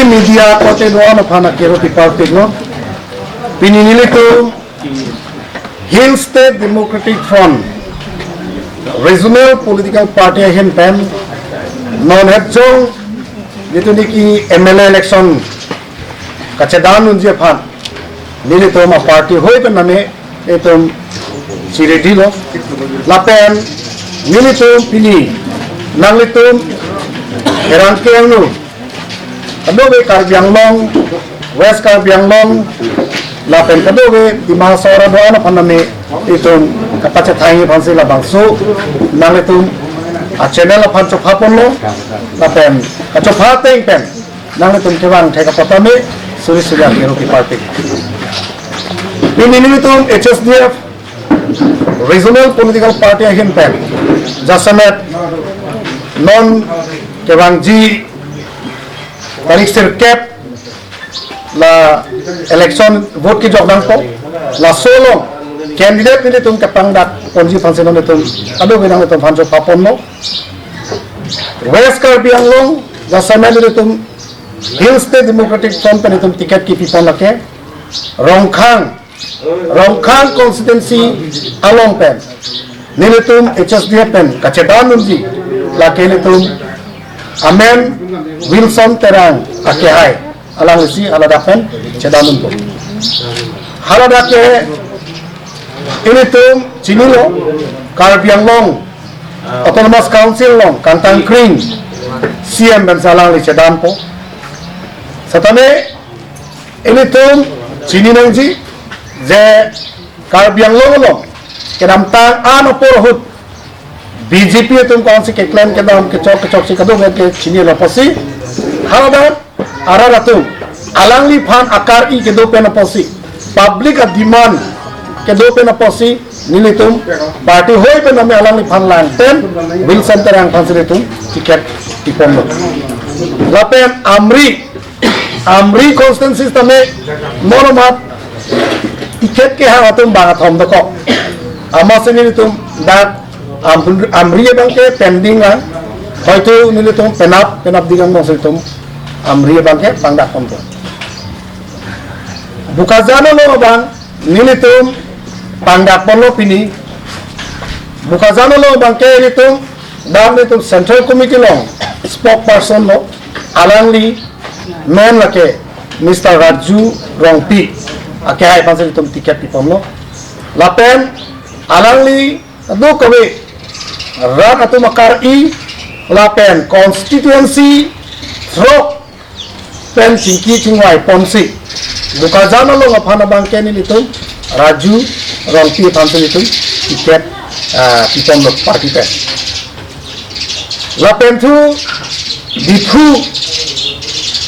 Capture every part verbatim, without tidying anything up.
Media korte do-an aphan akero pipar piklo. Pini nelitum Hill State Democratic Front Regional Political Party ahin pen non hepjong jitu niki M L A election kachedan unji aphan nelitum a party hoi pen name itum chiri dilo. Lapen nelitum pini nanglitum erang ke angno kadokave Karbi Anglong, West Karbi Anglong, lapen kadokave Dima Hasao arat do-an aphan name itum kapachethang aphansi labangso nanglitum a channel aphan chopha ponlo, lapen kachopha ateng pen nanglitum kevang thek apot tame suri suri akero pipar pik. Pini nelitum H S D F Regional Political Party ahin pen jasemet non kevangji tarik sirkep la election vote kejok nangpo, laso along candidate nelitum kepangdak ponji aphansi nelitum kadokave nanglitum aphan chopha ponlo. West Karbi Anglong jasemet nelitum Hill State Democratic Front pen itum ticket kipi pon lake Rongkhang, Rongkhang constituency along pen nelitum H S D F pen kachedan unji lake nelitum amen Wilson Terang akehai, alanglisi haladak pen chedan unpo. Haladak ke ilitum chinilo, Karbi Anglong Autonomous Council along kangtang kring C M pensi alangli chedanpo. Setame ilitum chini nangji je Karbi Anglong along kedamtang an apor ahut B J P atum kosonsi keklem kedam kechok kechok si kadokave ke chinilo apotsi haladak arat atum alangliphan akar-i kedo pen apotsi, public a demand kedo pen apotsi nelitum party hoi pen name alangliphan lang pen Wilson Terang aphansi nelitum ticket pi ponlo. Lapen Amri, Amri constituency tame monomat ticket kehang atum bang athom dokok. Amatsi nelitum dak Am-, Amri abang ke pending lang. Hoito nelitum penap, penap digang bang nelitum Amri abang ke pangdak ponpo. Bokajan along abang nelitum pangdak ponlo pini. Bokajan along abang ke nelitum dak nelitum Central Committee along spokesperson lo, alangli men lake Mister Raju Rongpi akehai aphansi nelitum ticket pi ponlo. Lapen alangli kadokave rat atum akar-i lapen constituency throk pen chingki chingvai ponsi Bokajan along aphan abang ke nelitum Raju Rongpi aphansi nelitum ticket, ah, pi ponlo party pen. Lapen thu Diphu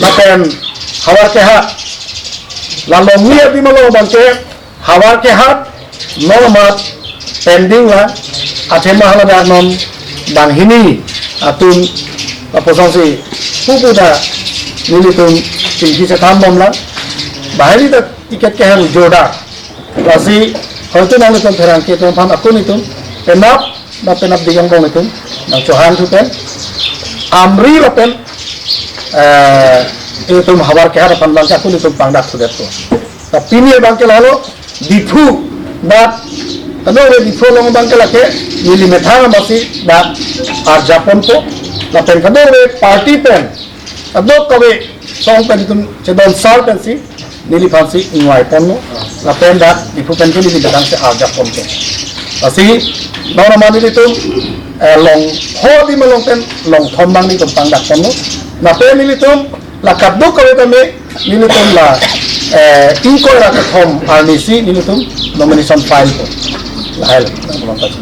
lapen Howraghat, la Longri adim along abang ke Howraghat non amat pending lang, athema haladak non banghini atum lapuson si pupu ta nelitum chingki chethan bom lang. Banghini ta ticket kehang jordar. Lasi hoito nanglitum pherangke atum aphan ako nelitum penap, penap digang bom nelitum nangchohang thu pen Amri lapen, eh, itum Howraghat aphan abang ke ako nelitum pangdak thudetpo. Ta pini abang ke lalo Diphu, dak kadokave Diphu along abang ke lake neli methang amatsi dak arjap ponpo, lapen kadokave party pen kadokave song pen itum chedon sar pensi neliphansi ingvai ponlo, lapen dak Diphu pen ke neli methang si arjap ponpo. Lasi non amat nelitum, eh, Longkho adim along pen Longthom abang nelitum pangdak ponlo. Lapen nelitum la kadokave tame nelitum la, eh, ingkoi ra kethom arnisi nelitum nomination file po. Lahai lo, nang belum tahu.